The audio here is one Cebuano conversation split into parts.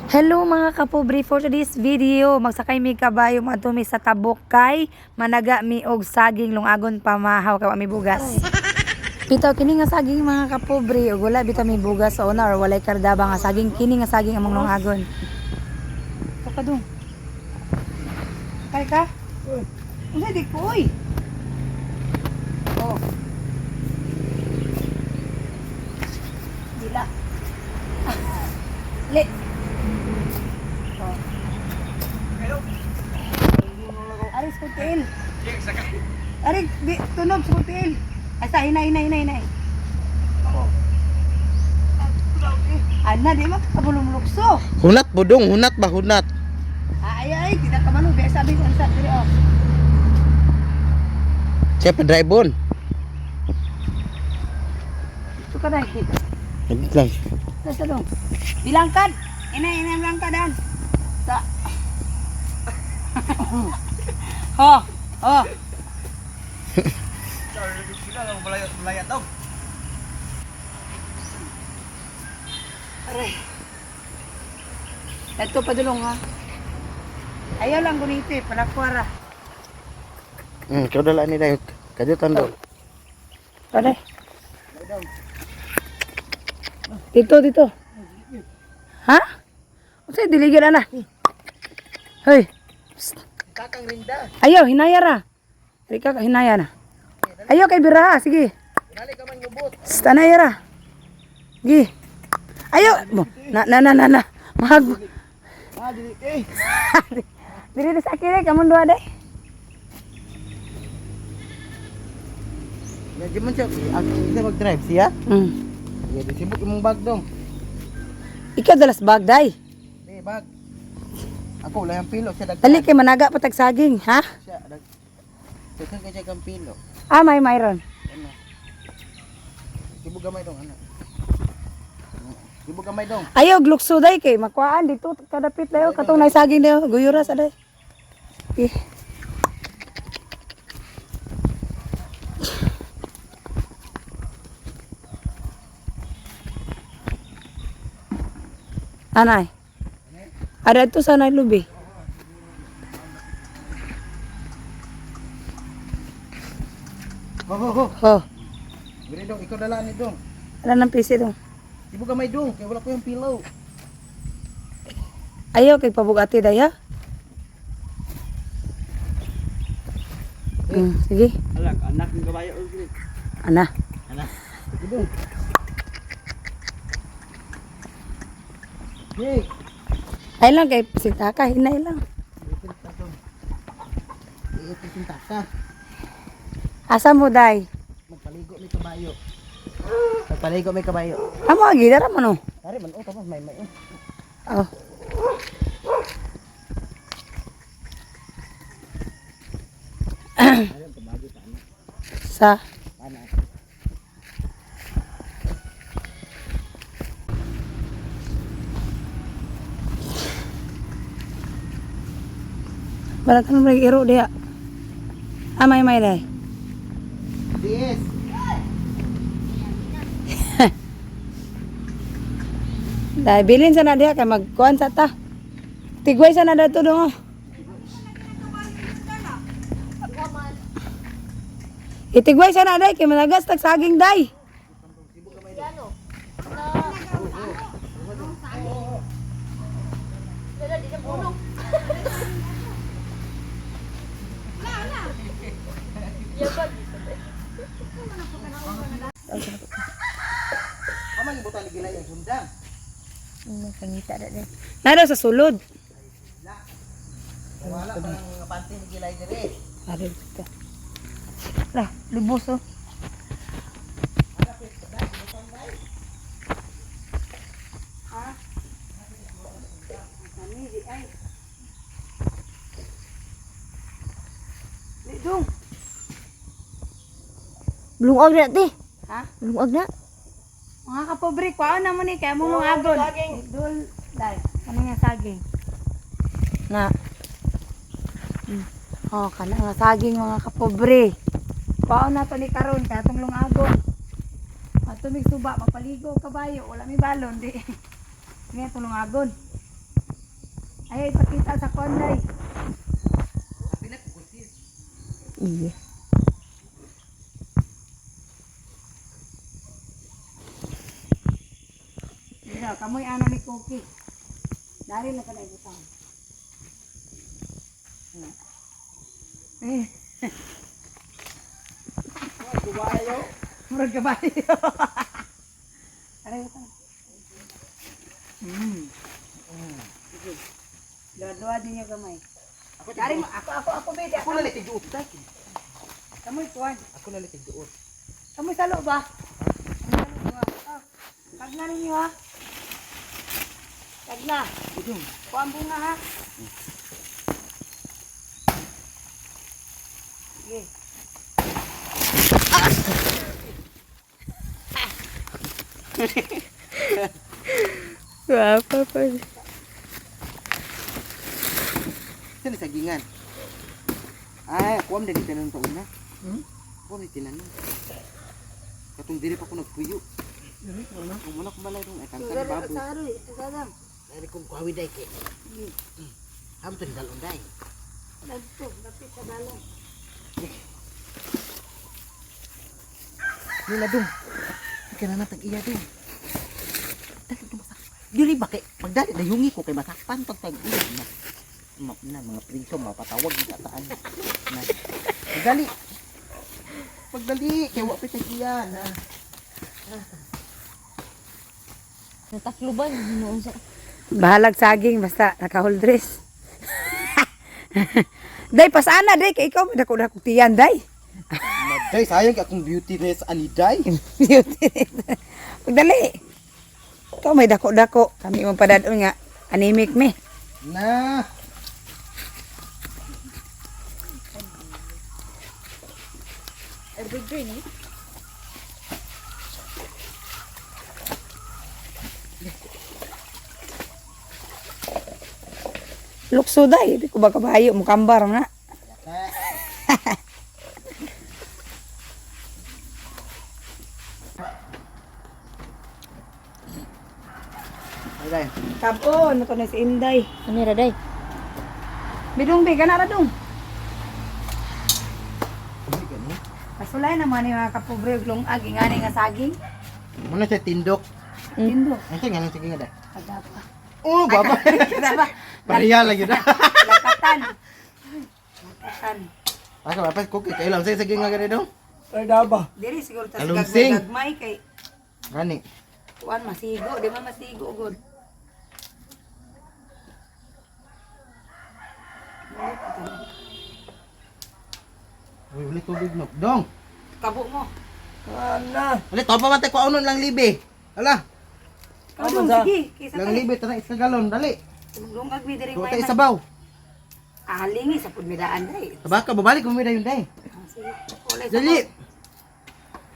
Hello mga kapobre, for today's video, magsakay mi kabayo moadto mi sa Tabuk kay managa mi og saging lungagon pamahaw kay wa mi bugas. Bitaw kini nga saging, mga kapobre, ug wala bitaw mi bugas sa una or walay kardaba nga saging, kini nga saging among lungagon. Ka dong. Kay ka? Unsa di ko oy? Oh. Dila. Le. Oh. Aris ko tiil. Ari, di, tunog sa tiil. Ay, sa hinay, hinay, hinay, hinay. Oh. Ana, di man kabulumlukso. Hunat budong, hunat ba hunat? Ay, ay, kita ka man, ubi, sabi ko, sa, diri, oh. Siya pa drive on. Ito ka na, eh. Nagit lang. Sa dong. Bilangkad. Inay, inay, bilangkadan. Sa. Ho, ho. Aray. Ito padulong ha. Ayaw lang guniti, palakwara. Ikaw dala ni dayo. Kajutan do. Pare. Dito, dito. Ha? Unsa diligan ana? Hoy. Psst. Kakang rinda. Ayaw, hinaya ra. Rika ka hinaya na. Ayaw kay biraha, sige. Dali ka man gubot. Psst, anay ra. Sige. Ayaw. Mo, na na na na na. Mag. Ah, dili eh. Dili na sa akin eh, kamon duha day. Medyo man siya ako isa mag-drive siya. Ya di sibuk imong bag dong. Ikaw dalas bag day. Di bag. Ako wala yung pilo siya dag. Dali kay managa patag saging, ha? Siya dag. Daghan kay siya kang pilo. Ah, may mayroon. Ano? Sibuk gamay dong ano. Sibuk gamay dong. Ayaw glukso day kay makuhaan dito kadapit dayo katong nay saging dayo guyura sa day. Eh. Anay. Ada to sa nay lubi. Ho ho ho. Oh, Bili dong, ikaw dala ni dong. ala ng PC dong. Sibuk gamay dong, kay wala ko yung pilo. Ayaw kay pabugati day ha. Sige. Alak, anak ng kabayo. Ana. Anak. Sige dong. Hey. Ay lang kay sitaka hinay lang. Asa mo day? Magpaligo may kabayo. Magpaligo may kabayo. Amo agi dara mo no. Tari man oh tapos may may oh. Oh. Sa Ana. Balatan mo iro diha. Ah, may may day. DS. Dai bilin sa na diha kay magkuan sa ta. Tigway sa na dato dong. Oh. Itigway sa na day kay managas tag saging day. Ama gibutan ni gilay ang sundang. Naro sa sulod. Wala pa ang panty ni gilay dire. Ari dito. Lah, libos oh. Dong. Lungag na ti. Ha? Lungag na. Mga kapobre, kuhaan na mo ni kaya mong lungagon. Dul, dai. Ano nga saging? Na. Oh, kana nga saging, mga kapobre. Kuhaan na to ni karon kaya tong lungagon. Ato mig suba, mapaligo kabayo, wala mi balon di. Nga tulungagon. Ay, ipakita sa konday. Iya. Dito, kamoy ana ni Cookie. Dari na ka na ibutang. Eh. Kabayo. Murag kabayo. Aray, butang. Sige. Luwad-luwad din yung gamay. Dari mo, ako, ako, ako, bede. Ako na litig duot. Kamoy kuwan. Ako na litig duot. Kamoy salo ba? Kamoy salo ba? Ah, tagna ninyo ha. Tagna. Idong. Kuwan bunga ha. Sige. Guwapa pa. Saan ni sagingan? Ay, ako am dali tanan pa una. Ako am dali. Katong diri pa ko nagpuyo. Diri ko na. Kung muna ko balay dong ay tangkan baboy. Saro, sadam. Dari kong kuhawi day kay. Am to dalon day. Nagto, lapit sa dalan. Nila dong. Kaya na natag iya dong. Dali dong masak. Dili ba kay pagdali dayungi ko kay masakpan pag tag iya na. Ma, na mga priso mapatawag ni kataan. Na. Pagdali. Pagdali kay wa pa tag iya na. Natakluban noon sa Bahalag saging basta naka-hold dress. Day pasana day kay ikaw dako dako tiyan day. Day sayang kay akong beauty dress ani day. Beauty. Pagdali. Ikaw may dako-dako. Kami mong padadon nga anemic me. Na. evergreen eh. Lukso day, di ko ba kabayo mo kambar na. Ay day. Kabon to na si Inday. Ano ra day? Bidong bi kana ra dong. Uli gani. Pasulay naman ni mga kapobre og lungag ingani nga saging. Muna siya tindok. Tindo. Ay siya nga sige nga day. Kadapa. Oh, baba. Kadapa. Pareha lagi na. Lakatan. Lakatan. Asa ba pas cookie kay lang sige sige nga gani dong. Diri siguro ta sa Kalungsing. gagmay kay Gani. kuan masigo, di man masigo gud. Uy, uli tubig no. Dong. Kabo mo. Uli topa man tay kuaunon lang libe. Ala, Kadong sige, kaysa lang kay libe tana isa galon dali. lungag mi diri Duta may. isabaw. Alingi sa pud midaan dai. Baka babalik mo dayon day. Ah, sige. Ulay sa Dali.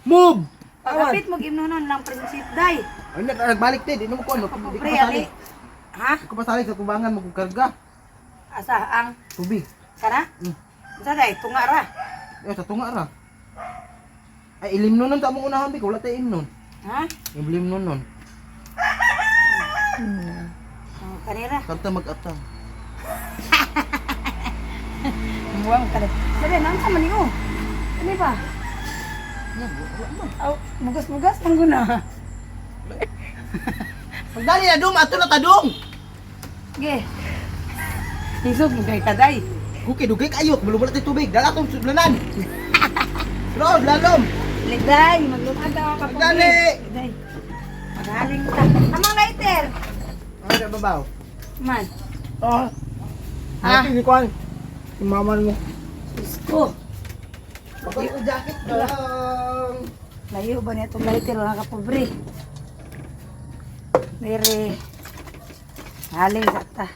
Move. Pagapit mo gimnonon lang prinsip day. Ay nagbalik te, di na mo kuan. Di ko Kapobre ali. pasali. Ha? Di ko pasali sa tubangan mo karga. Asa ang Tubig. sana? Unsa day tunga ra. Eh sa tunga ra. Ay ilim nun ta mong unahan bi wala tay imnon. Ha? Ilim nun nun. Oh, kanira. Karta mag-atang. Buwang ka dai. Dali nang sa man niyo. Ano ba? Aw, mugas-mugas man guna. Pagdali na dong, ato na tadong. Ge. Isog mo kay kaday. Kuki dugay kayo, bulubula tay tubig. Dala tong sudlanan. Ro, lalom. Liday, maglumag ka kapobre. Dali! Liday. Magaling ta. Amang lighter. Ano na babaw? Man. Oh. Ah. Ni kuan. Mama mo. Diyos ko. Pagod ko jacket dong. Layo ba niya itong lighter mga kapobre? Dire. Haling sakta.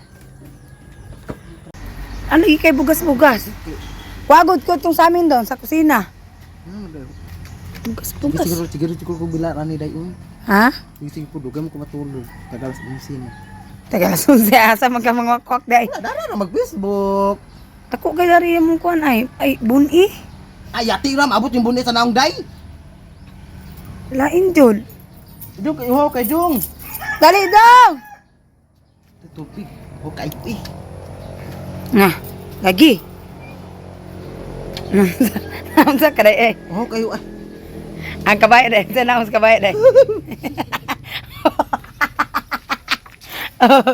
Ano ikay bugas-bugas? Wagod ko itong sa amin doon sa kusina. Ano ba? Bugas-bugas. Siguro siguro siguro ko bila rani day uy. Ha? Sige ko dugay mo ko matulog. Tagalas 11 na. Taga sunsi asa magka mga kwak day. Wala dara na mag Facebook. Tako kay dari mong kuan ay ay buni. Ay ati ram abot yung bunit sa naong day. Lain jud. Dong kay ihaw kay dong. Dali dong. Tubig. O kayo eh. Na, lagi. Unsa ka day eh? Oh, kayo ah. Ang kabayo day, sa naos kabayo day.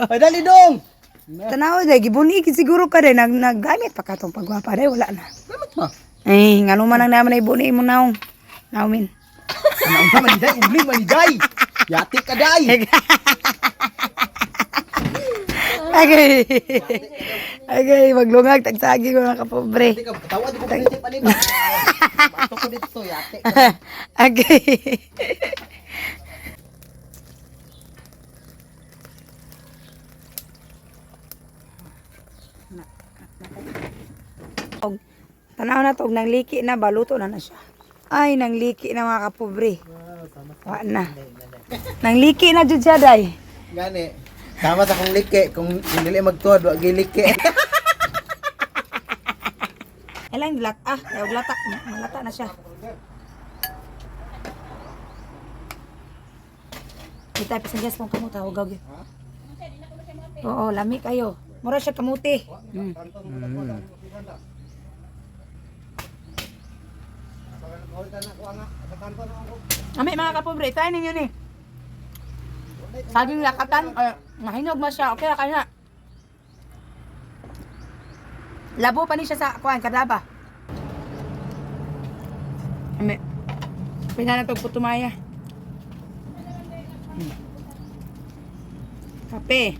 Ay, dali dong. Tanaw day, gibuni siguro ka day nag naggamit pa katong pagwapa day, wala na. Gamit ma. Eh, ngano man ang naman ay buni mo naong. Naumin. Ano unsa man day, uli man day. Yati ka day. Okay. Okay, maglungag tagsagi ko mga kapobre. Hindi ka tawad ko prinsip ani ba. Mato ko dito yati. Okay. Og tanaw na to og nang liki na baluto na na siya. Ay, nang liki na mga kapobre. Wa na. Nang liki na jud siya day. Gani. Tama sa kong like kung dili magtuod wa gi like. Ilang lat ah, kay og lata, malata na siya. Kita pisan guys kung kamuta hugaw gyud. Oo, lami kayo. Mura siya kamuti. Mm. Ami mga kapobre, try ninyo ni. Saging lakatan, ay, mahinog man siya. Okay ra kayo na. Labo pa ni siya sa kuan kadaba. Ami. Pinanatog putumaya. Kape.